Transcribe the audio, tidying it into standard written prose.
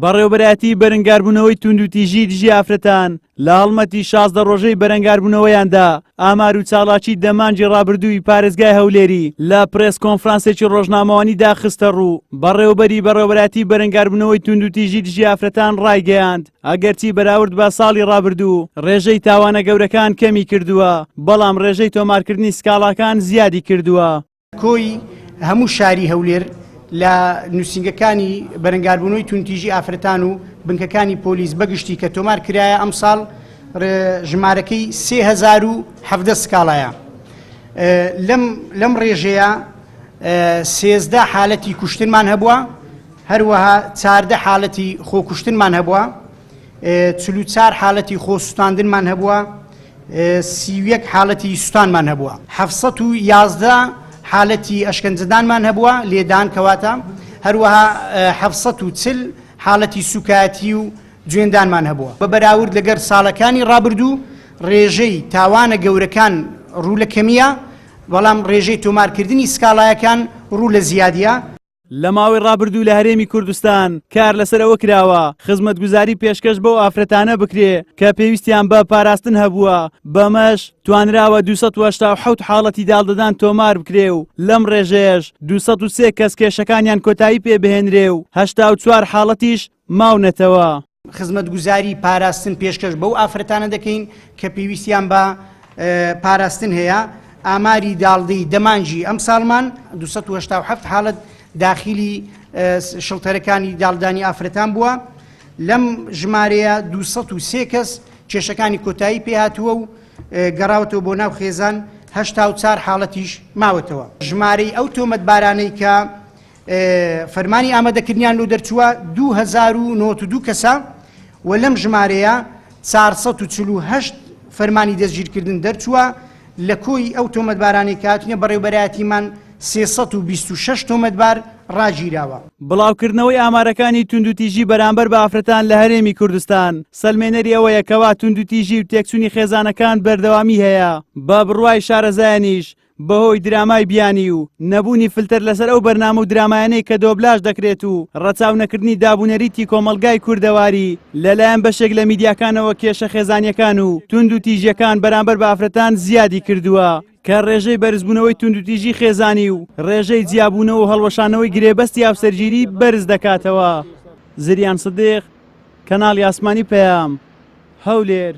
بەڕێوەبەرایەتی بەرەنگاربوونەوەی توندوتیژی دژی ئافرەتان لە هەڵمەتی 16 ڕۆژەی بەرەنگاربوونەوەیاندا ئامار و چاڵاکی دە مانگی ڕابردووی پارێزگای هەولێری لە پرێس کۆنفرانسێکی ڕۆژنامەوانیدا خستەڕوو. بەڕێوەبەری بەڕێوەبەرایەتی بەرەنگاربوونەوەی توندوتیژی دژی ئافرەتان ڕایگەیاند، ئەگەرچی بەراورد بە ساڵی ڕابردوو ڕێژەی تاوانە گەورەکان کەمی کردووە، بەڵام ڕێژەی تۆمارکردنی سکاڵاکان زیادی کردووە. کۆی هەموو شاری هەولێر لە نووسینگەکانی بەرەنگاربوونەوەی توندتیژی ئافرەتان و بنکەکانی پۆلیس بەگشتی کە تۆمار کرایە ئەمساڵ ژمارەکەی 3017 سکاڵایە. لەم لەم ڕێژەیە 13 حالەتی کوشتنمان هەبووە، هەروەها 14 حالەتی خۆکوشتنمان هەبووە، 44 حالەتی خۆسوتاندنمان هەبووە، 31 حالەتی سوتانمان هەبووە. 711 حالەتی ئەشکەنجەدانمان هەبووە، لێدان کەواتە، هەروەها 740 حالەتی سوکایەتی و جوێندانمان هەبووە. بە بەراورد لەگەر ساڵەکانی ڕابردوو ڕێژەی تاوانە گەورەکان ڕوو لە کەمییە، بەڵام ڕێژەی تۆمارکردنی سکاڵایەکان ڕوو لە زیادیە. لە ماوەی ڕابردوو لە هەرێمی کوردستان کار لەسەر ئەوە کراوە خزمەتگوزاری پێشکەش بەو ئافرەتانە بکرێ کە پێویستیان بە پاراستن هەبووە، بەمەش توانراوە 287 حاڵەتی داڵدەدان تۆمار بکرێ و لەم ڕێژەیەش 203 کەس کێشەکانیان کۆتایی پێ بهێنرێ و 84 حاڵەتیش ماونەتەوە. خزمەتگوزاری پاراستن پێشکەش بەو ئافرەتانە دەکەین کە پێویستیان بە پاراستن هەیە، ئاماری داڵدەی دە مانگی ئەمساڵمان 287 حاڵەت داخیلی شڵتەرەکانی داڵدانی ئافرەتان بووە، لەم ژمارەیە 203 کەس کێشەکانی کۆتایی پێهاتووە و گەڕاوەتەوە بۆ ناو خێزان، 84 حاڵەتیش ماوەتەوە. ژمارەی ئەو تۆمەتبارانەی کە فەرمانی ئامادەکردنیان لۆ دەرچووە 2092 کەسە و لەم ژمارەیە 448 فەرمانی دەستگیرکردن دەرچووە، لە کۆی ئەو تۆمەتبارانەی کە هاتوونە بەڕێوبەرایەتیمان 326 تۆمەتبار ڕاگیراوە. بڵاوکردنەوەی ئامارەکانی توندوتیژی بەرامبەر بە ئافرەتان لە هەرێمی کوردستان سەلمێنەری ئەوەیە کەوا توندوتیژی و تێکچوونی خێزانەکان بەردەوامی هەیە، بە بڕوای شارەزایانیش بەهۆی درامای بیانی و نەبوونی فلتەر لەسەر ئەو بەرنامە و درامایانەی کە دۆبلاژ دەکرێت و ڕەچاو نەکردنی دابونەریتی کۆمەڵگای کوردەواری لەلایەن بەشێک لە میدیاکانەوە کێشە خێزانیەکان و توندوتیژیەکان بەرامبەر بە ئافرەتان زیادی کردووە کە ڕێژەی بەرزبوونەوەی توندوتیژی خێزانی و ڕێژەی جیابوونەوە و هەڵوەشانەوەی گرێبەستی هاوسەرگیری بەرز دەکاتەوە. زریان سدیق، کەناڵی ئاسمانی پەیام، هەولێر.